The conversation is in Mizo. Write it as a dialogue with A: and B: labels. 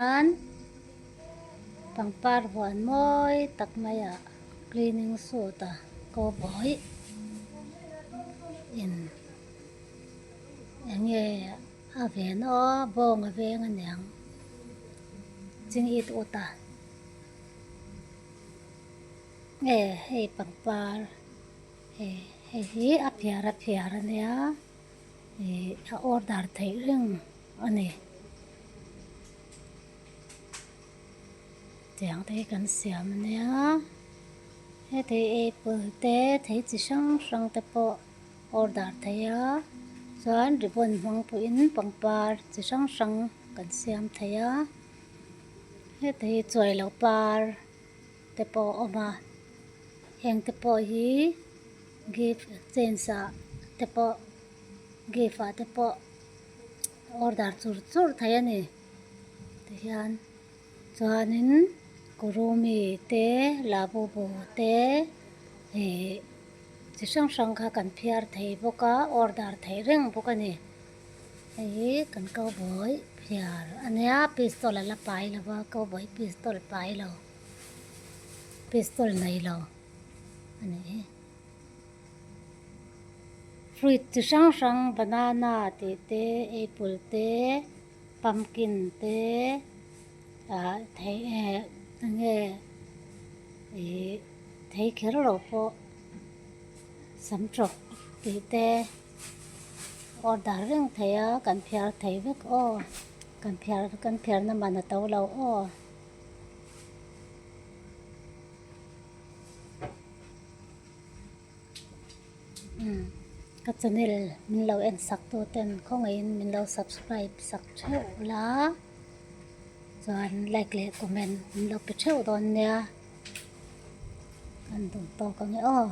A: Chuan pangpar huan mawi tak maiah cleaning suit a cowboy in eng nge a ven aw bawng a veng aniang ching it ut a nge hei pangpar hei hei hi a phiar a phiar ania ih a order theih reng a ni. Tiang te hi kan siam a nia heti apple te thei chi hrang hrang te pawh order thei a chuan ribbon hmang pawhin pangpar chi hrang hrang kan siam thei a heti hi chuai loh par te pawh a awm a heng te pawh hi gift exchange ah te pawh gift ah te pawh. Order chur chur thei a ni tihian chuanin kurumi te labubu te ih chi hrang hrang kha kan phiar thei bawk a order theih reng bawk a ni hei hi kan cowboy phiar a nia pistol a la pai lo va cowboy pistol pai lo pistol nei lo a nih hi. Fruit chi hrang hrang banana tih te apple te pumpkin te ah thei eh enge ih thei kher lo pawh samtawk tih te order reng thei a kan phiar thei vek aw kan phiar kan phiar na man a to lo aw. Ka channel min lo en sak tu ten khawngaihin min lo subscribe sak theuh la chuan like leh comment min lo pe theuh dawn nia kan duh tawk ang e aw.